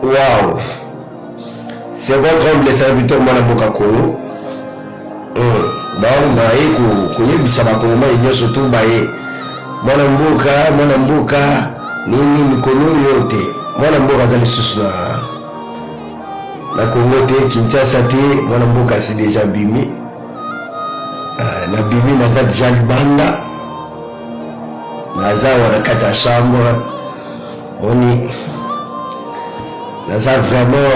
Wow! C'est votre humble serviteur mwana mboka Congo. Donc naye koyebisa bakongomani nyonso tu baye mwana mboka mwana mboka nini mikolo oyo te mwana mboka aza lisusu na na Congo te Kinshasa te mwana mboka asi deja bimi uh, na bimi naza deja libanda naza awa na kati ya chambre oni naza vraiment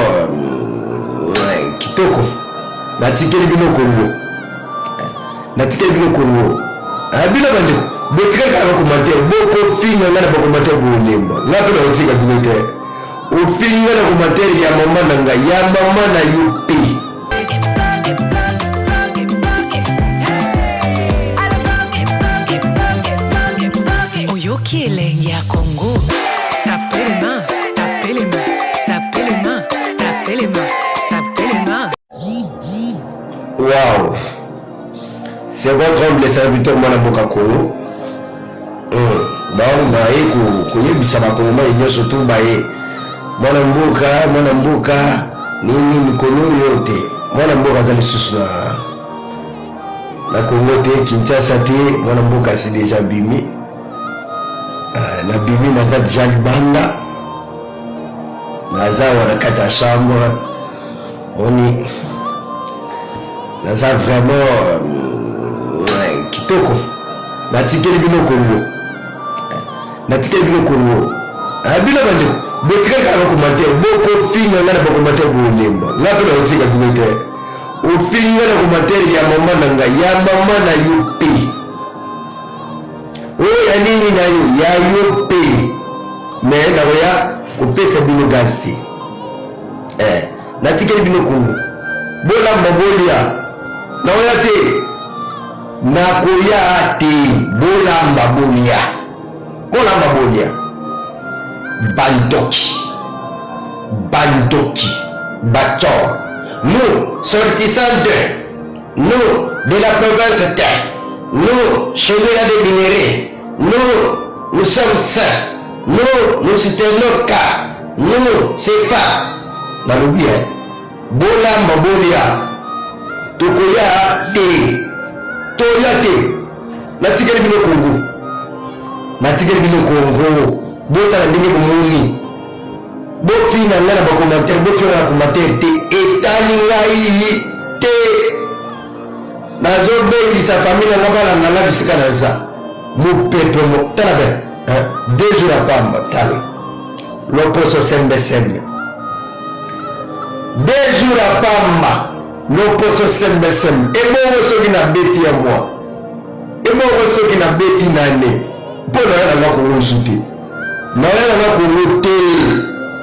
euh, kitoko natikeli bino kongo natikeli bino kongo ah, bino bandeko botikali kaka na commentaire bokofinga ngai na bacommentaire bolemba ngai mpe nakotika bino te ofinga na commentaire ya mama na ngai ya mama na yo mpe. Oyoki elengi ya Congo. Tapelema, tapelema, tapelema, tapelema, tapelema. Wow! C'est votre humble serviteur mwana mboka Congo. Donc naye koyebisa bakongomani nyonso tu baye mwana mboka mwana mboka nini mikolo oyo te mwana mboka aza lisusu na na Congo te Kinshasa te mwana mboka asi deja bimi uh, na bimi naza deja libanda naza awa na kati ya chambre oni naza vraiment euh, kitoko natikeli bino kongo natikeli bino kongo ah, bino bandeko botikali kaka na commentaire bokofinga ngai na bacommentaire bolemba ngai mpe nakotika bino te ofinga na commentaire ya mama na ngai ya mama na yo mpe oyo ya nini na yo ya yo mpe me nakoya kopesa bino gaz te eh, natikeli bino kongo bolamba bolia nakoya te nakoya te bolamba bolia bolamba bolia bandoki bandoki bator nous sortissant de nous de la province de nous chez nous il y a des minéraux nous nous sommes saints nous nous soutenons car nous c'est pas nalobi eh bolamba bolia tokoya te toya te natikeli bino kongo natikeli bino kongo bosala ndenge bomoni bofina ngai na bacommentaire bofina na commentaire te etali ngai te nazobengisa famille na nga balanda nga bisika naza mopepe mo tala be deux jours ya pamba tala loposo sembe sembe deux jours ya pamba loposo sembe sembe ebongo soki nabeti ya mwa ebongo soki nabeti nane mpo naya nanga kongo esu te naya nanga kongo te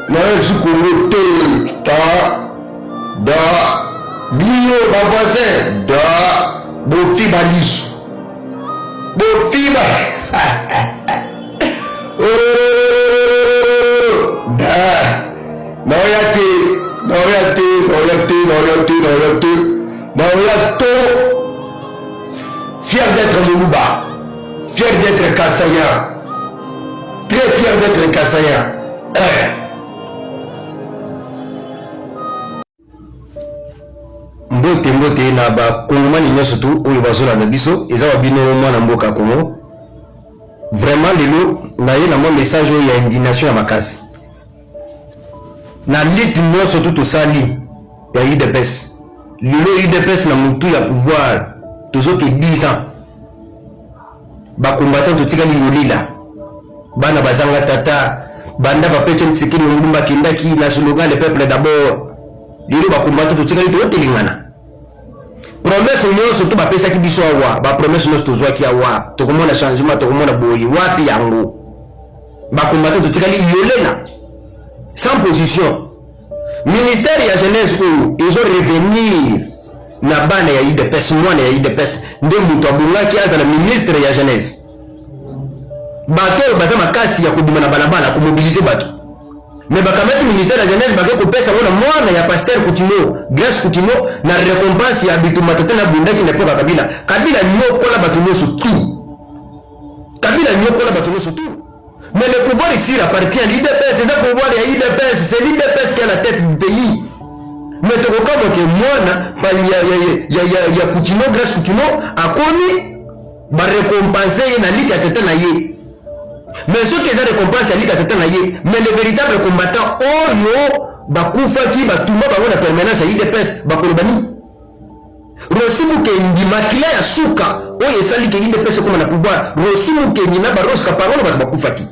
naya esu kongo te ta da bino ba voisin da bofiba lisu bofiba da naoya te naoya te naoya te naoya te naoya te naoya to fier d'être moluba fier d'être kasaïen très fier d'être kasaïen eh. Mbote mbote na ba kongomani nyonso tu oyo bazolanda biso, eza wa bino mwana mboka Congo. Vraiment lelo naye na mwa message oyo ya indignation ya makasi na lutte nyonso tu tosali ya UDPS. Lelo UDPS na mutu ya pouvoir tozoke 10 ans ba combattant totikali yolila bana bazanga tata banda ba Etienne Tshisekedi Ngulumba akendaki na slogan le peuple d'abord lelo ba combattant totikali totelengana promesse nyonso to bapesaki biso awa ba promesse nyonso tozwaki awa tokomona changement tokomona boye wapi yango ba combattant totikali yolela sans position Ministère ya jeunesse oyo ezo revenir na bana ya udps, mwana ya udps nde moto abongaki azala ministre ya jeunesse. Bato oyo baza makasi ya kobima na balabala komobilize bato me bakamati ministère ya jeunesse bake kopesa yango na mwana ya pasteur Kutino, Grace Kutino, na récompense ya bitumba tata na bundaki na epoka Kabila. Kabila nyokola bato nyonso tout, Kabila nyokola bato nyonso tout. Mais le pouvoir ici appartient à l'UDPS, eza pouvoir Mais tokokamwa ke mwana ya, ya, ya, ya, ya Kutino, Grace Kutino akomi barecompense ye na lika ya tata na ye. Mais soki eza récompense ya lika tata na ye, mais le véritable combattant oyo bakufaki batumba bango na permanence ya UDPS bakoloba nini? Rossy Mukendi, makila ya suka oyo esali ke UDPS ekoma na pouvoir, Rossy Mukendi na ba Rose Kaparolo bato bakufaki.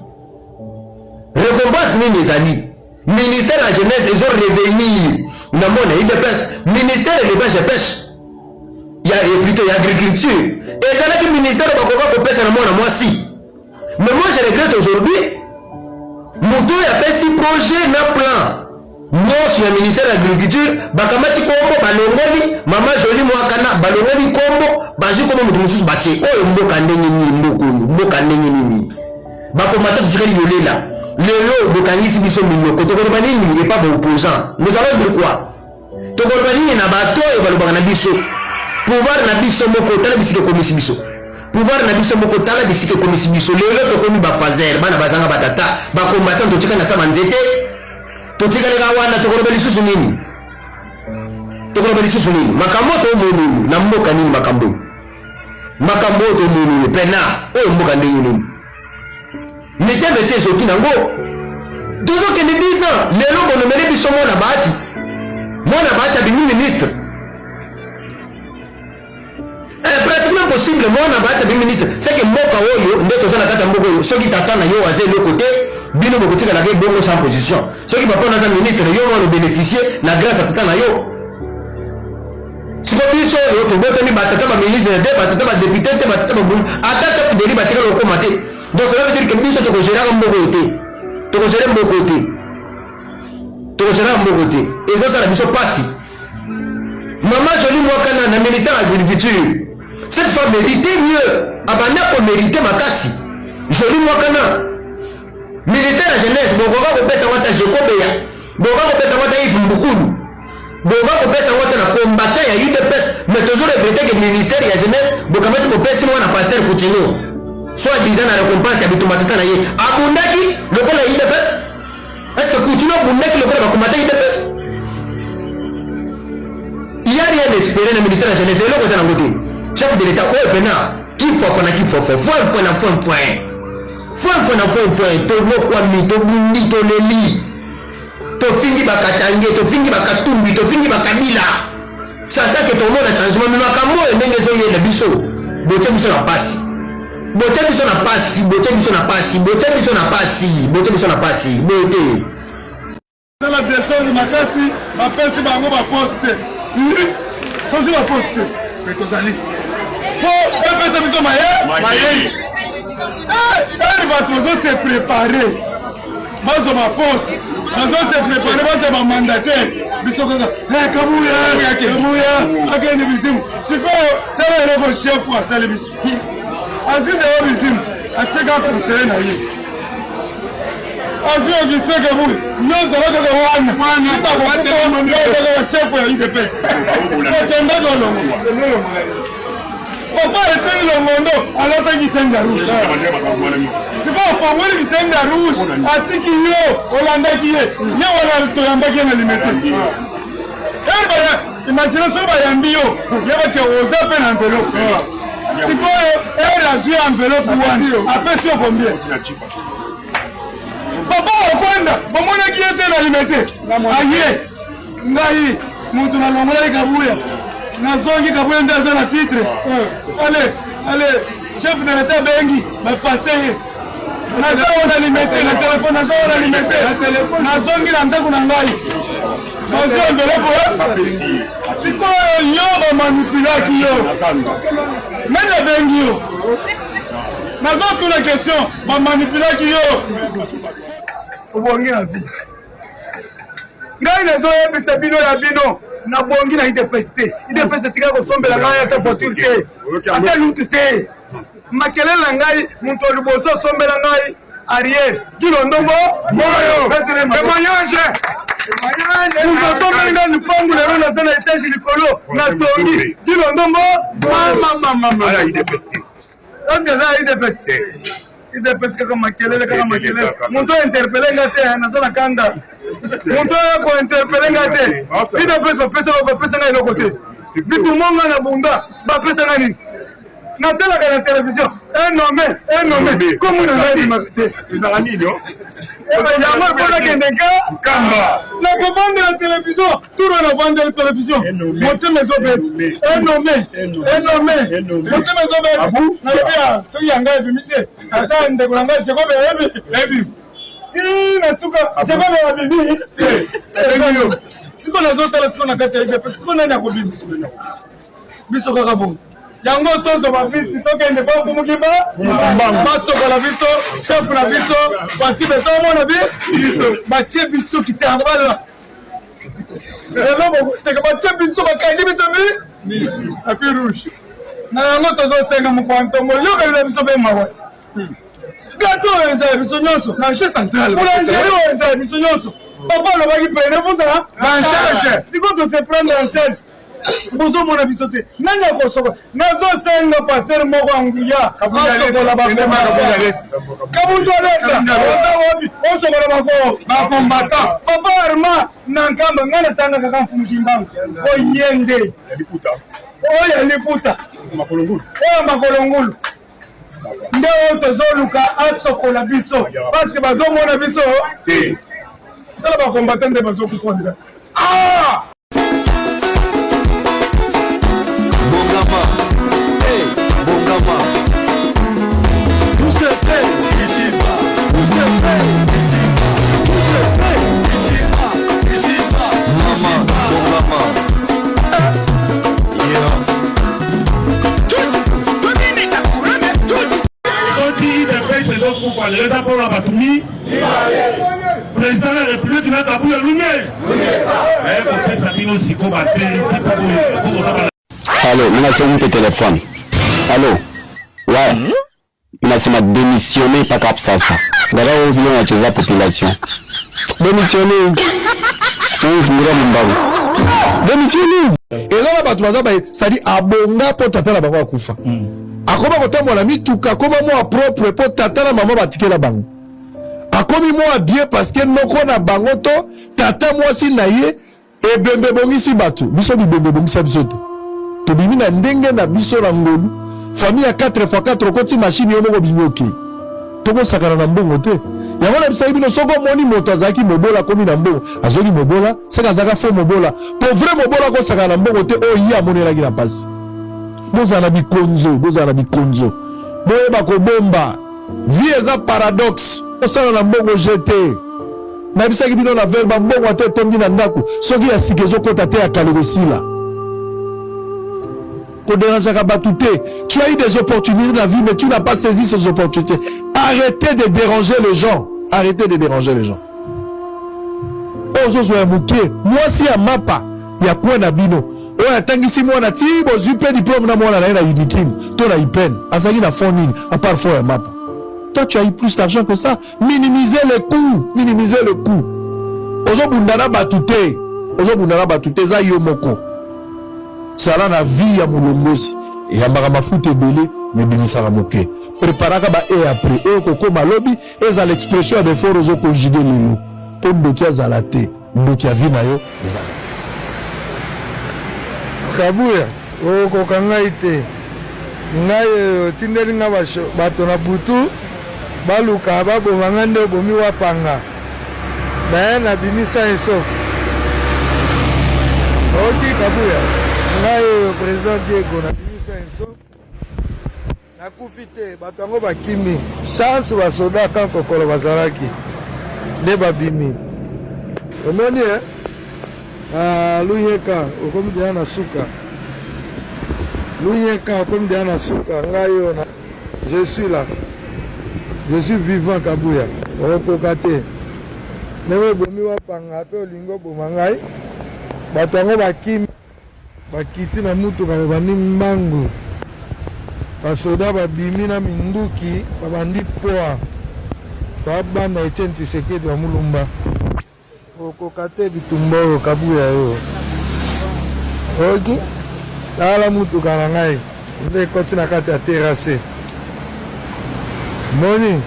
Récompense nini ezali? Ministère ya jeunesse ezo revenir na mona UDPS, ministère élevage et pêche ya plutôt ya agriculture ezalaki ministère bakoka kopesa na mwana mwasi. Mais moi je regrette aujourd'hui, moto oyo apesi projet na plan nyonso ya ministère ya agriculture, bakamati kombo balongoli mama Jolie Mwakana, balongoli kombo, bazwi kombo moto mosusu batie. Oyo mboka ndenge nini? Mboka oyo mboka ndenge nini? Bakomata totikali yolela. Lelo bokangisi biso minoko, tokoloba nini epa baopposant? Nous allons dire quoi? Tokoloba nini na bato oyo balobaka na biso? Pouvoir na biso moko, tala bisika ekomisi biso. Pouvoir na biso moko, tala bisika ekomisi biso. Lelo tokomi bafazer, bana bazanga batata, bacombattant totikali na sa banzete, totikaleka wana. Tokoloba lisusu nini? Tokoloba lisusu nini? Makambo tomoni oyo na mboka nini? Makambo oyo, makambo oyo tomoni oyo pena oyo mboka ndenge nini? Mitema esi ezoki nango, tozokende 10 ans. Lelo bonomele biso mwana Bahati, mwana Bahati abimi ministre. Pratiquement impossible. Mwana Bahati abimi ministre, c'est que mboka oyo nde toza na kati ya mboka oyo, soki tata na yo aza eloko te, bino bokotikalaka ebongo sans position. Soki papa na aza ministre, yo mwana obénéficie na grâce ya tata na yo. Siko biso oyo tobotami batata baministre te, batata badéputé te, batata babulu ata te, fideli batikala kokóma te. Donc cela veut dire que biso tokogéraka mboka oyo te, tokogérer mboka oyo te, tokogéraka mboka oyo te. Ezosala biso mpasi. Mama Jolie Mwakana na ministère ya agriculture, cette femme mérite mieux, abanda komérite makasi. Jolie Mwakana, ministère ya jeunesse, bokoka kopesa ngo ata Jekobeya, bokoka kopesa ngo ata Yves Mbukulu, bokoka kopesa ngo ata na combattant ya UDPS. Mais toujours regretter que ministère ya jeunesse bokamati, bopesi mwana pasteur Kutino, soit disant na récompense ya bitumba tata na ye abundaki lokola UDPS. Est ce que Kutino abundaki lokola bacombattant UDPS? Il y a rien d'espéré na ministère ya jeunesse, eloko eza nango te. Chef de l'état oyo pena kifafa na kifafa, foin foin na foin foin, foin foin na foin foin. Tobokwami, tobundi, toleli, tofingi bakatange, tofingi bakatumbi, tofingi bakabila, sachant que tomona changement. Mais makambo oyo ndenge ezoyela biso, botie biso na pasi, botie biso na pasi, botie biso na pasi, botie biso na pasi, botie biso na pasi, boye te. Na desordre makasi, bapesi bango baposte, tozwi baposte te, me tozali po bapesa biso maye mayei ere. Bato bazo se préparer bazwa baposte, bazo se préparer bazwa bamandataire. Biso kaka Kabuya, Kabuya akende bizimu. Sikoyo tala eloko chef asali biso: azwi deyo bizimu, atieka conseiller na ye, azwi Augustin Kabuya. Yo ozala kaka wana, kaka chef ya UDPS, okendaki olongo. Papa Eteni Longondo alataki kitenge ya rouge, sikoyo afongoli kitenge ya rouge, atiki yo, olandaki ye. Ye wana toyambaki ye na Limete. Ere imagine soki bayambi yo, yebaki oza mpe na enveloppe. Sikoyo ere azwi enveloppe wana, apesi yo combien? Papa Wakwenda bamonaki ye te na Limete. Aye ngai moto nalongolaki Kabuya, nazongi, Kabuya nde aza na titre. Ale ale, chef de l'état abengi bapase ye, naza wana Limete na telefone, naza wana Limete, nazongi na ndako na ngai, bazwi enveloppe. Sikoyo yo bamanipulaki yo, nani abengi yo? Nazotuna question, bamanipulaki yo. Obongi na vie. Ngai nazoyebisa bino ya bino, nabongi na UDPS te. UDPS etikali kosombela ngai ata voiture te, ata lutu te. Makelele na ngai, moto ya liboso asombela ngai arrière, Kilondombo moyo témoignage. Moto asombeli ngai lupangu, lelo naza na étage likolo, natongi, Kilondombo. Est-ce eza ya UDPS? UDPS kaka makelele, kaka makelele. Moto interpeller nga te, naza na kanda. Moto oyo ko interpeller ngai te. Udps bapesa bapesa ngai eloko te. Bitumba ngai na bunda bapesa ngai nini? Natalaka na télévision un nommé, un nommé, kombo na ngai ebimaka te. Ezala nini yo? Yango mpo nakende nkamba. Nakobandela télévision, tour oyo navandeli télévision, motema ezobeta. Un nommé, un nommé, motema ezobeta. Nalobi ah, soki ya ngai ebimi te, ata ndeko na ngai Jacob ayebi, ebimi. Ti na suka, Jacob abimi te. Eza yo. Sikoyo nazotala sikoyo na kati ya UDPS, sikoyo nani akobima? Biso kaka bongo. Yango tozwa babisi tokende pa mfumukimba basokola biso chef na biso batie biso omona bi batie biso kitanga bala lelo bokoseka batie biso bakangi biso bi tapi rouge na yango tozosenga mokwa ntongo yokalela biso mpe mawa ti gato oyo eza ya biso nyonso marché central boulangerie oyo eza ya biso nyonso papa alobaki pene vous en charge sikoyo tose prendre en charge bozomona biso te nani akosokola nazosenga paster moko ya nguya asokola bakomakabundu alesa oza wapi osokola bako bakombata papa arma na nkamba ngai natanga kaka mfumu kimbangu oye nde oyo ya liputa oyo makolo ngulu nde oyo tozoluka asokola biso parce bazomona biso te. Tala bakombata nde bazokufa nzala. Ah! Bongama, hey, bongama. Tout se paie ici-bas, tout se paie ici-bas, tout se paie ici-bas, ici-bas. Maman, bongama. Yeah. Soki UDPS ezokufa lelo eza mpona bato mi président ya république na Kabuya Lume naye kopesa bino siko ba vérité mpo boye mpo koza bana. Allo, mimi nasema mpe telefone. Allo. Ouais. Mimi nasema démissionner mpaka hapo sasa. Ngala wewe vile unacheza population. Démissionner. Wewe fungulia mumbango. Démissionner. Eza na bato baza baye, c'est-à-dire abonga mpo tata na bango akufa, akoma kotambola mituka, akoma mwa propre mpo tata na mama batikela bango, akomi mwa bien parce que noko na bango to tata mwasi na ye. Ebembe ebongisi bato, biso bibembe ebongisa biso te. Tobimi na ndenge na biso na ngolu. Famille ya 4 x 4, okoti machine yo moko, obimi okei. Tokosakana na mbongo te. Yango nayebisaki bino, soki omoni moto azalaki mobola akomi na mbongo, azongi mobola, seke azalaka faux mobola. Po vrai mobola akosakana na mbongo te oyo ye amonelaki na mpasi. Bozala na bikonzo, bozala na bikonzo. Boyeba kobomba. Vie eza paradoxe. Osala na mbongo je te. Nayebisaki bino na verba, mbongo ata etondi na ndako, soki ya sika ezokota te, ya kala ekosila. Koderangeaka bato te. Tu as eu des opportunités dans la vie, mais tu n'as pas saisi ces opportunités. Arrêtez de déranger les gens. Arrêtez de déranger les gens. Ozozwa ya moke, mwasi ya mapa ya coin na bino oyo atangisi mwana ti bozwi mpe diplôme na mwana na ye na Unikin to na IPN, azalaki na fond nini à part fond ya mapa? Toi, tu as eu plus d'argent que ça. Minimiser le coût, minimiser le coût. Ozobunda na bato te, ozobunda na bato te, eza yo moko. Zala na vie ya molongosi, eyambaka mafuta ebele me ebimisaka moke. Preparaka ba e après oyo kokóma lobi, ezala expression ya befort ozoconjugue lelo, mpo ndoki azala te, ndoki ya vie na yo ezala. Kabuya, okoka ngai te. Ngai oyo otindeli ngai bato na butu baluka baboma ngai, nde obomi wapanga me nabimi sain et sauf. Oki Kabuya, ngai oyo président Diego nabimi sain et sauf, nakufi te. Bato yango bakimi, chance basoda kan kokolo bazalaki nde babimi. Omoni eh? Ah, Luyeka okomi deja na suka. Luyeka okomi deja na suka. Ngai oyo na je suis là, je suis vivant. Kabuya, okokoka te ndenge obomi wapanga mpe olingi oboma ngai. Bato yango bakimi, bakiti na mutuka, babandi mbangu. Basoda babimi na minduki, babandi poa. Toa bana Etienne Tshisekedi wa Mulumba. Okoka te bitumba oyo, Kabuya yo. Oki tala mutuka na ngai nde ekoti na kati ya terrasse moni.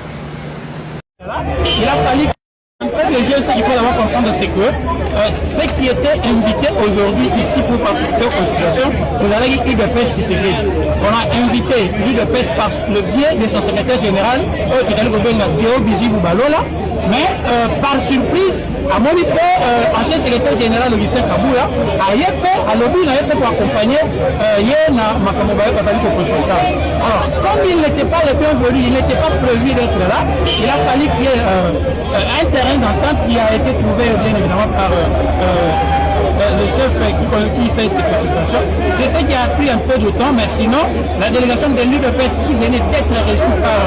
Il a fallu de jeu, ce qu'il faut d'abord comprendre, c'est que ceux qui étaient invités aujourd'hui ici pour participer aux consultations, vous avez l'UDPS qui s'est On a invité l'UDPS par le biais de son secrétaire général, qui est Deo Bizibu Balola, mais par surprise, amoni mpe ancien secrétaire général Augustin Kabuya aye mpe alobi na ye mpe koaccompagne ye na makambo baye bazali koconsulta. Alors, comme il n'était pas le bienvenu, il n'était pas prévu d'être là, il a fallu qu'il y ait un terrain d'entente qui a été trouvé bien évidemment par le chef qui fait ces consultations. C'est ce qui a pris un peu de temps, mais sinon, la délégation de l'UDPS qui venait d'être reçue par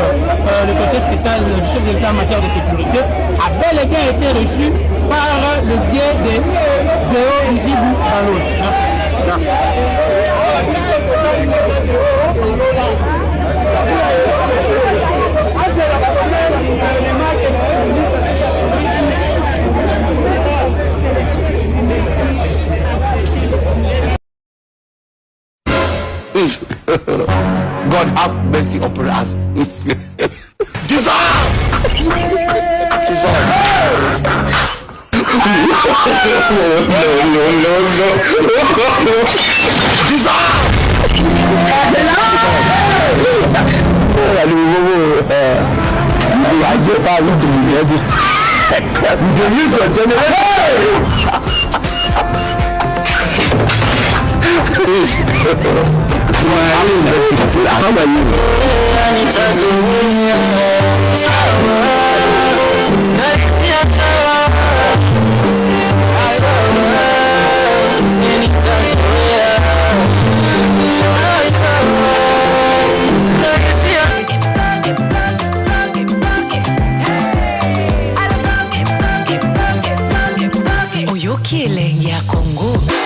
le conseil spécial du chef de l'État en matière de sécurité a bel et bien été reçue par le biais de Deo Bizibu Balola. Merci. Merci. God have mercy upon us. Jesus! Jesus! No, no, no, no. Jesus! Oyoki elengi ya Congo.